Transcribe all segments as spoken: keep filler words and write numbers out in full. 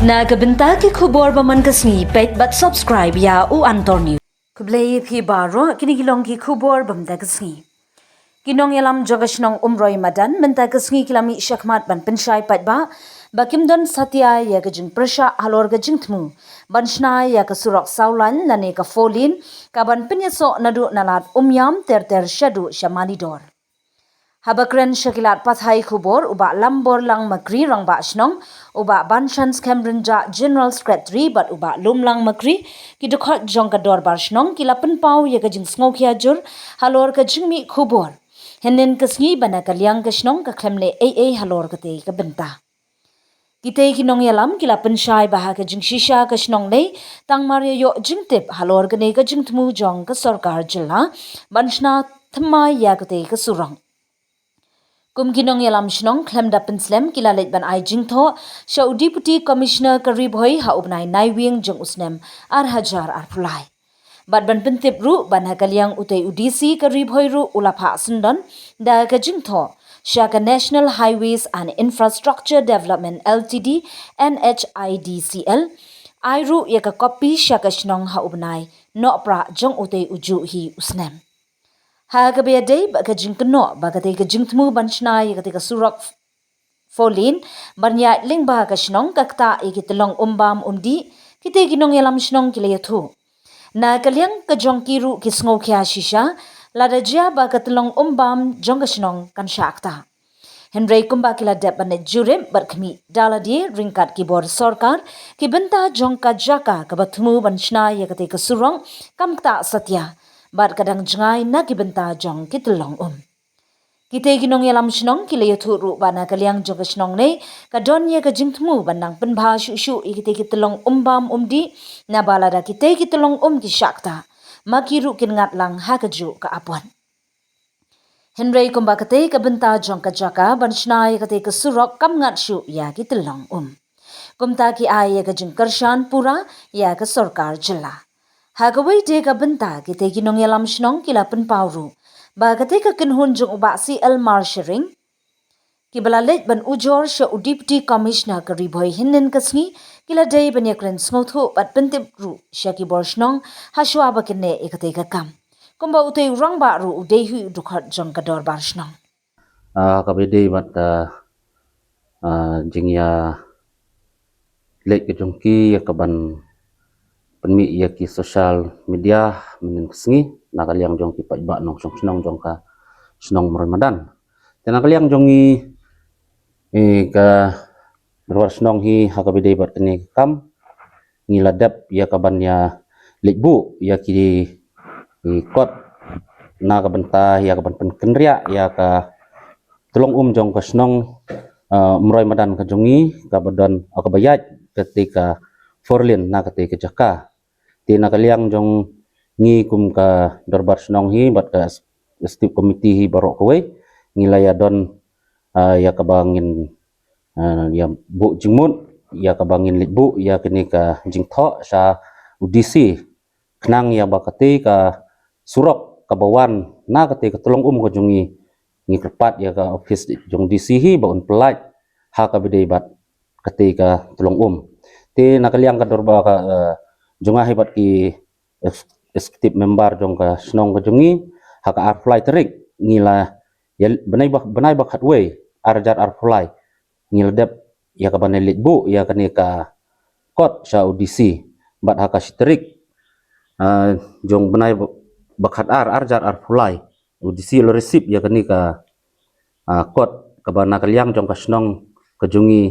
Na ka bynta ki khubor ba man ka sngi, peit bad subscribe ïa U Antor News. Khublei ïa phi baroh, kine ki long ki khubor ba man ka sngi. Ki nongïalam jong ka shnong Umroi Madan mynta ka sngi ki la mih shakhmat ban pynshai paidbah ba kim don satia ïa ka jingpyrshah halor ka jingthmu ban shna ïa ka surok saw lane ka four lane kaban pynïasoh naduh na Lad Umïam ter ter shaduh sha Malidor. Haba kren sha ki lad pathai khubor, u Bah Lamborlang Makri, Rangbah Shnong, u Bah Banshans Khemrynjah, General Secretary, bad u Bah Lumlang Makri, ki dkhot jong ka Dorbar Shnong, ki la pynpaw ïa ka jingsngewkhia jur halor ka jingmih khubor hynnin ka sngi ba na ka liang ka shnong ka khlem leh ei ei halor katei ka bynta. Kitei ki nongïalam ki la pynshai ba ha ka jingshisha ka shnong lei tang mar ïa ïoh jingtip halor kane ka jingthmu jong ka sorkar jylla ban shna thymmai ïa katei ka surok. Kum ki nongïalam shnong, khlem da pynslem ki la leit ban ai jingthoh sha u Deputy Commissioner ka Ri Bhoi ha u bnai Naiwieng jong u snem ar hajar arphew lai. Bad ban pyntip ruh ba na ka liang utei u D C ka Ri Bhoi ruh u la phah syndon da ka jingthoh sha ka National Highways and Infrastructure Development L T D, N H I D C L, ai ruh ïa ka kopi sha ka shnong ha u bnai Nohprah jong utei u juh hi u snem. Ha kaba ïadei bad ka jingkynnoh ba katei ka jingthmu ban shna ïa katei ka surok four lane ban ïaid lyngba ka shnong ka ktah ïa ki tyllong um bam um dih, kitei ki nongïalam shnong ki la ïathuh. Na ka liang ka jong ki ruh ki sngewkhia shisha lada jia ba ka tyllong um bam jong ka shnong kan shah ktah. Hynrei kumba ki la dep ban leit jurip bad khmih da lade ryngkat ki bor sorkar, ki bynta jong ka jaka kaba thmu ban shna ïa katei ka surok kam ktah satia bad ka dang jngai na ki bynta jong ki tyllong um. Kitei ki nongïalam shnong ki la ïathuh ruh ba na ka liang jong ka shnong lei ka don ïa ka jingthmu ban nang pynbha shuh shuh ïa kitei ki tyllong um bam um dih, naba lada kitei ki tyllong um ki shah ktah, ma ki ruh kin ngat lang ha kajuh ka apot. Hynrei kumba katei ka bynta jong ka jaka ban shna ïa katei ka surok kam ngat shuh ïa ki tyllong um. Kumta ki ai ïa ka jingkyrshan pura ïa ka sorkar jylla. Ha kawei de ka bynta kitei ki nongïalam shnong ki la pynpaw ruh ba katei ka kynhun jong u Bah C L Marsharing, kiba la leit ban ujor sha u Deputy Commissioner ka Ri Bhoi hynnin ka sngi, ki la dei ban ïakren sngewthuh bad pyntip ruh sha ki bor shnong hashwa ba kin leh ïa katei ka kam. Kumba utei u rangbah ruh u dei hi u dkhot jong ka Dorbar Shnong. Ah, kaba ïadei bad, ah, ah, jingïa leit ka jong ki ïa kaban pynmih ïa ki social media mynnin ka sngi na ka liang jong ki paidbah nongshong shnong jong ka shnong Umroi Madan. Te na ka liang jong ngi, eh, ka Dorbar Shnong hi ha kaba ïadei bad kane ka kam ngi la dep ïa kaban ïa leit buh ïa ki, ki kot na ka bynta ïa kaban pynkynriah ïa ka tyllong um jong ka shnong, ah, Umroi Madan ka jong ngi kaba don, ah, kaba ïaid katei ka four lane na katei ka jaka. Te na ka liang jong ngi kum ka Dorbar Shnong hi bad ka Executive Committee hi baroh kawei ngi la ïa don, ah, ïa kaba ngin, ah, ïa buh jingmut ïa kaba ngin leit buh ïa kane ka jingthoh sha u D C khnang ïa ba katei ka surok kaba wan na katei ka tyllong um ka jong ngi, ngi kyrpad ïa ka office jong D C hi ba un pyllait ha kaba ïadei bad katei ka tyllong um. Te na ka liang ka Dorbar ka, eh, jong nga hi bad ki ex-, executive member jong ka shnong ka jong ngi, ha ka arphew lai tarik ngi la ïa bnai ba, bnai ba khatwei ar hajar arphew lai ngi la dep ïa kaban leit buh ïa kane ka kot sha u D C bad ha ka shi tarik, ah, jong bnai ba, ba khatar ar hajar arphew lai u D C u la receive ïa kane ka, ah, kot kaba na ka liang jong ka shnong ka jong ngi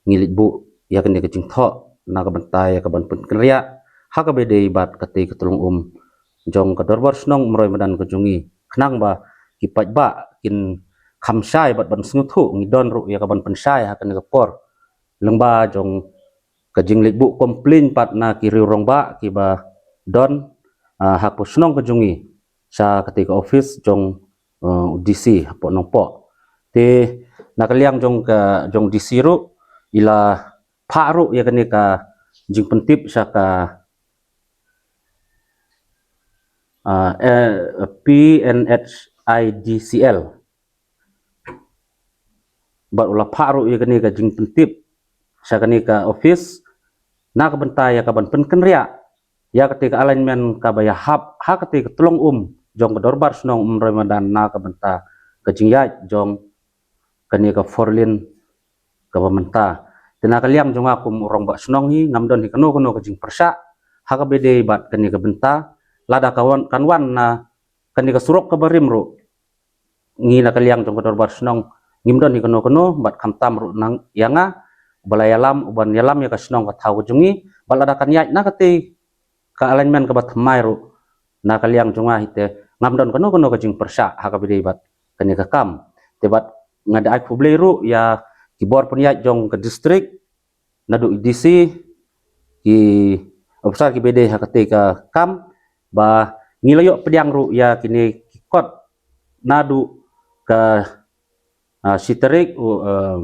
ngi leit buh ïa kane ka jingthoh na ka bynta ïa kaban pynkynriah ha kaba ïadei bad katei ka tyllong um jong ka Dorbar Shnong Umroi Madan ka jong ngi khnang ba ki paidbah kin kham shai bad ban sngewthuh. Ngi don ruh ïa kaban pynshai ha kane ka por lyngba jong ka jingleit buh complain pat na ki riew rangbah kiba don, ah, ha ka shnong ka jong ngi sha katei ka office jong, eh, u D C hapoh Nongpoh. Te na ka liang jong ka, jong D C ruh i la phah ruh ïa kane ka jingpyntip sha ka, ah, eh, P N H I D C L. Bad u la phah ruh ïa kane ka jingpyntip sha kane ka office na ka bynta ïa ka ban pynkynriah ïa katei ka alignment kaba ïahap ha katei ka tyllong um jong ka dorbar shnong Umroi Madan na ka bynta ka jingïaid jong kane ka four lane kaba mynta. Te na ka liang jong nga kum u rangbah shnong hi ngam don hi kano kano ka jingpyrshah ha kaba ïadei bad kane ka bynta. Lada ka wan, kan wan na kane ka surok kaba rim ruh, ngi na ka liang jong ka dorbar shnong ngim don hi kano kano bad khamtam ruh nang ïa nga ba la ïalam, u ban ïalam ïa ka shnong ka thaw ka jong ngi. Bad lada kan ïaid na katei ka alignment kaba thymmai ruh, na ka liang jong nga hi te ngam don kano kano ka jingpyrshah ha kaba ïadei bad kane ka kam. Te bad nga da ai khublei ruh ïa ki bor pynïaid jong ka district, naduh i D C, ki officer kiba ïadei ha katei ka kam, ba ngi la ïoh pdiang ruh ïa kine ki kot naduh ka, ah, shi tarik u, em,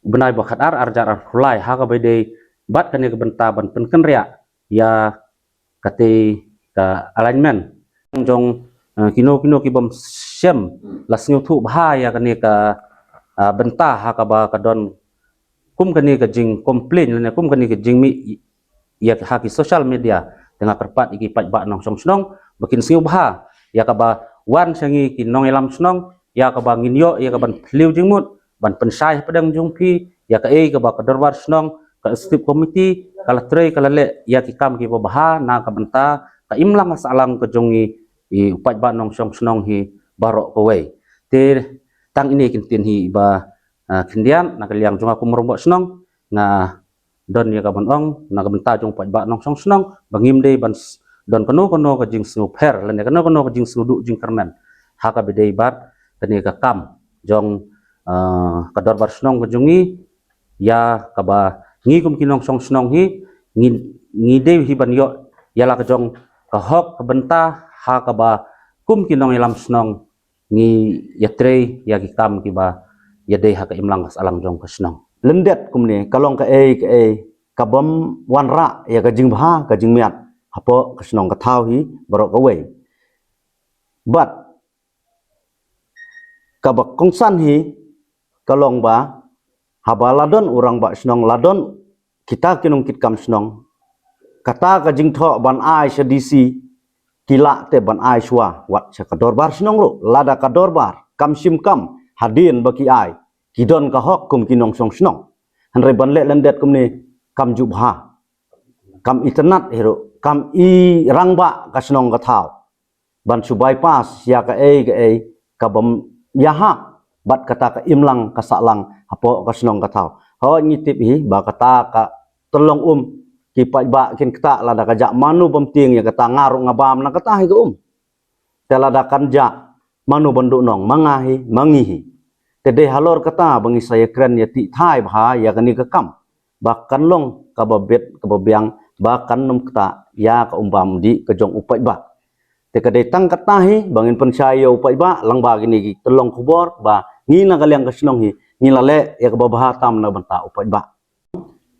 u bnai ba khatar, ar hajar arphew lai, ha kaba ïadei bad kane ka bynta ban pynkynriah ïa katei ka alignment. Jong, eh, kino kino ki bym shym la sngewthuh bha ïa kane ka, ah, bynta ha kaba ka don kum kane ka jingcomplain lane kum kane ka jingmih ïa ha ki social media. Te nga kyrpad ïa ki paidbah nongshong shnong ba kin sngewbha ïa kaba wan sha ngi ki nongïalam shnong, ïa kaba ngin ïoh ïa kaban phylliew jingmut ban pynshai hapdeng jong phi ïa kaei kaba ka dorbar shnong, ka executive committee ka la trei, ka la leh ïa ki kam kiba bha na ka bynta ka imlang ka sahlang ka jong ngi, i u paidbah nongshong shnong hi baroh kawei. Te tang ine ki ktien hi ba, ah, khyndiat, na ka liang jong nga kum u rangbah shnong nga don ïa kaban ong na ka bynta jong u paidbah nongshong shnong ba ngim dei ban s-, don kano kano ka jingsngewpher lane kano kano ka jingsngewduh jingkyrmen ha kaba ïadei bad kane ka kam jong, ah, ka dorbar shnong ka jong ngi, ïa kaba ngi kum ki nongshong shnong hi ngi, ngi dei hi ban ïoh ïa la ka jong ka hok ka bynta ha kaba kum ki nongïalam shnong ngi ïatrei ïa ki kam kiba ïadei ha ka imlang ka sahlang jong ka shnong. Lyndet kumne ka long kaei kaei ka bym wanrah ïa ka jingbha ka jingmiat hapoh ka shnong ka thaw hi baroh kawei. Bad kaba kongsan hi ka long ba haba la don u rangbah shnong, la don kita ki nongkitkam shnong, kata ka jingthoh ban ai sha D C ki lah te ban ai shuwa wat sha ka dorbar shnong ruh. Lada ka dorbar kam shim kam hadien ba ki ai, ki don ka hok kum ki nongshong shnong. Hynrei ban leh lyndet kumne kam ju bha, kam itynnad hi ruh, kam irangbah ka shnong ka thaw ban shu bypass ïa kaei kaei ka bym ïahap bad kata ka imlang ka sahlang hapoh ka shnong ka thaw. Hooid ngi tip hi ba kata ka tyllong um ki paidbah kin ktah lada ka jah mano bym tieng ïa kata, nga ruh nga bam na kata hi ka um. Te lada kan jah mano ban duh nong, ma nga hi ma ngi hi. Te dei halor kata ba ngi sa ïakren ïatih thai bha ïa kane ka kam ba kan long kaba bit kaba biang, ba kan nym ktah ïa ka um bam dih ka jong u paidbah. Te ka dei tang kata hi ba ngin pynshai ïa u paidbah lyngba kine ki tyllong khubor ba ngi na ka liang ka shnong hi ngi la leh ïa kaba bha tam na bynta u paidbah.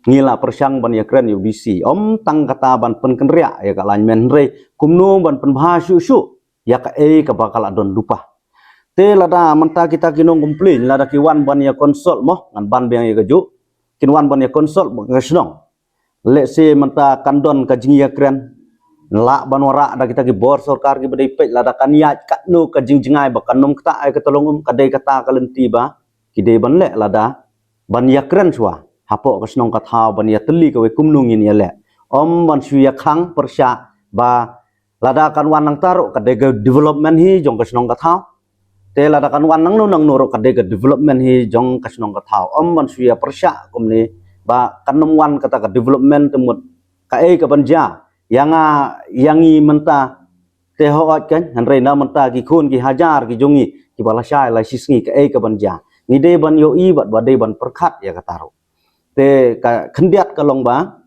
Ngi la pyrshang ban ïakren ïa u D C, ym tang kata ban pynkynriah ïa ka alignment, hynrei kumno ban pynbha shuh shuh ïa kaei kaba ka la don lypa. Te lada mynta kita ki nongcomplain, lada ki wan ban ïa consult mo, ngan ban biang ïa kajuh, kin wan ban ïa consult bad ka shnong. Let's say mynta kan don ka jingïakren, lah ban wanrah da kita ki bor sorkar kiba dei peit, lada kan ïaid katno ka jingjngai ba kan nym ktah ïa ka tyllong um, ka dei kata ka lynti ba ki dei ban leh, lada ban ïakren shuwa hapoh ka shnong ka thaw ban ïatylli kawei kumno ngin ïaleh. Ym ban shu ïakhang pyrshah ba lada kan wan nangta ruh ka dei ka development hi jong ka shnong ka thaw. Te lada kan wan nangno nangno ruh ka dei ka development hi jong ka shnong ka thaw. Ym ban shu ïa pyrshah kumne ba kan nym wan kata ka development te mut kaei kaban jia ïa nga ïa ngi mynta. Te hooid kan, hynrei na mynta ki khun ki hajar ki jong ngi kiba lashai lashisngi, kaei kaban jia? Ngi dei ban ïohi bad ba dei ban pyrkhat ïa kata ruh. Te ka khyndiat ka long ba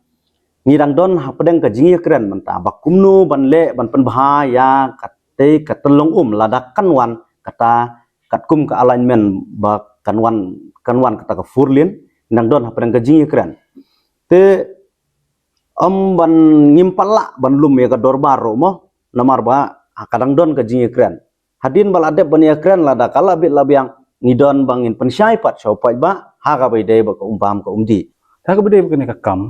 ngi dang don hapdeng ka jingïakren mynta ba kumno ban leh ban pynbha ïa katei ka tyllong um lada kan wan kata katkum ka alignment ba kan wan, kan wan kata ka four lane, ngi dang don hapdeng ka jingïakren. Te ym ban, ngim pat lah ban lum ïa ka dorbar ruh mo, namar ba ha ka dang don ka jingïakren. Hadien ba la dep ban ïakren, lada ka la bit la biang, ngi don ba ngin pynshai pat sha u paidbah ha kaba ïadei bad ka um bam ka um dih. Ha kaba ïadei bad kane ka kam,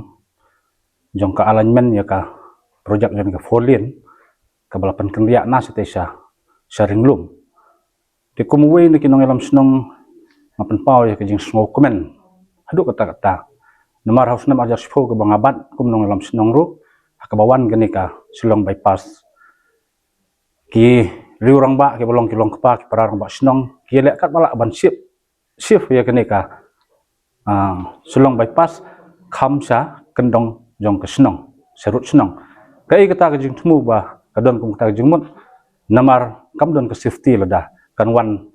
jong ka alignment ïa ka project jong ka four lane kaba la pynkynriah na shatei sha sha ring lum. Te kum uwei na ki nongïalam shnong nga pynpaw ïa ka jingsngewkmen haduh katta katta. Namar ha u snem arhajar shiphew kaba nga bat kum nongïalam shnong ruh, ha kaba wan kane ka Shillong Bypass, ki riew rangbah kiba long ki long kpa ki para rangbah shnong ki leh katba lah ban shift shift ïa kane ka, ah, Shillong Bypass kham sha kyndong jong ka shnong, sha rud shnong. Kaei kata ka jingthmu ba ka don kum kata ka jingmut? Namar kam don ka safety lada kan wan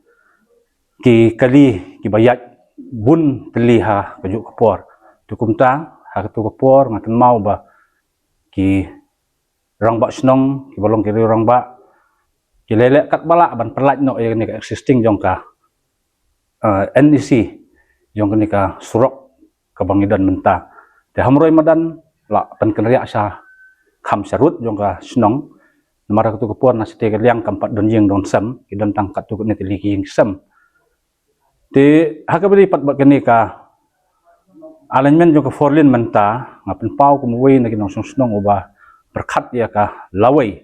ki kali kiba ïaid bun tylli ha kajuh ka por. Te kumta ha katu ka por nga kynmaw ba ki rangbah shnong kiba long ki riew rangbah ki leh leh katba lah ban pyllait noh ïa kane ka existing jong ka, eh, N E C, jong kane ka surok kaba ngi don mynta. Te ha Umroi madan la pynkynriah sha kham sha rud jong ka shnong. Namar ha katu ka por na shatei ka liang kam pat don ïing don sem, ki don tang katto katne tylli ki ïing sem. Te ha kaba ïadei pat bad kane ka alignment jong ka four lane mynta, nga pynpaw kum uwei na ki nongshong shnong uba pyrkhat ïa ka lawei.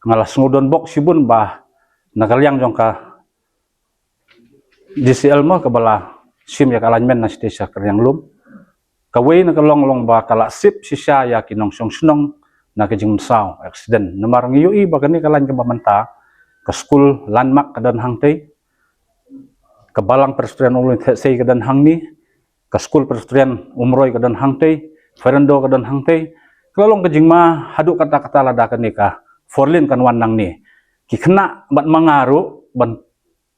Nga la sngewdonbok shibun ba na ka liang jong ka D C L mo kaba la shim ïa ka alignment na shatei sha ka ring lum, kawei na ka long long ba ka la sip shisha ïa ki nongshong shnong na ka jingmynsaw, accident. Namar ngi ïohi ba kane ka lain kaba mynta, ka skul Landmark ka don hangtei, ka Balang Presbyterian Umroi Thesei ka don hangne, ka skul Presbyterian Umroi ka don hangtei, Ferendo ka don hangtei. Ka la long ka jingma haduh katta katta lada kane ka four lane kan wan nangne. Ki khynnah bad ma nga ruh ban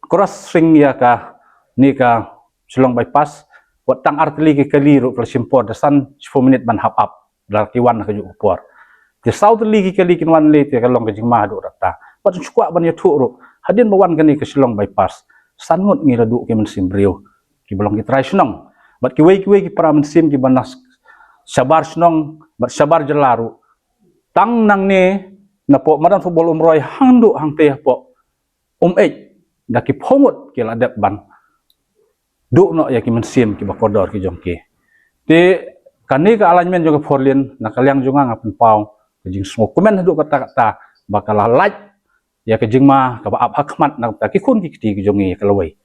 crossing ïa kane ka Shillong Bypass, wat tang ar tylli ki kali ruh ka la shim por da san shiphew minit ban hap ap, lada ki wan ha kajuh ka por. Te saw tylli ki kali kin wan lei, te ka long ka jingma haduh katta. Bad shu kwah ban ïathuh ruh, hadien ba wan kane ka Shillong Bypass, san ngut ngi la duh ki mynsiem briew kiba long ki trai shnong, bad kiwei kiwei ki para mynsiem kiba na shabar shnong bad shabar jylla ruh. Tang nangne napoh madan football Umroi hangduh hangtei hapoh Umeit, da ki phew ngut ki la dep ban duh noh ïa ki mynsiem kiba kordor ki jong ki. Te kane ka alignment jong ka four lane na ka liang jong nga, nga pynpaw ka jingsngewkmen haduh katta katta ba ka la lait ïa ka jingma kaba ap ha khmat na ka bynta ki khun ki kti ki jong ngi ïa ka lawei.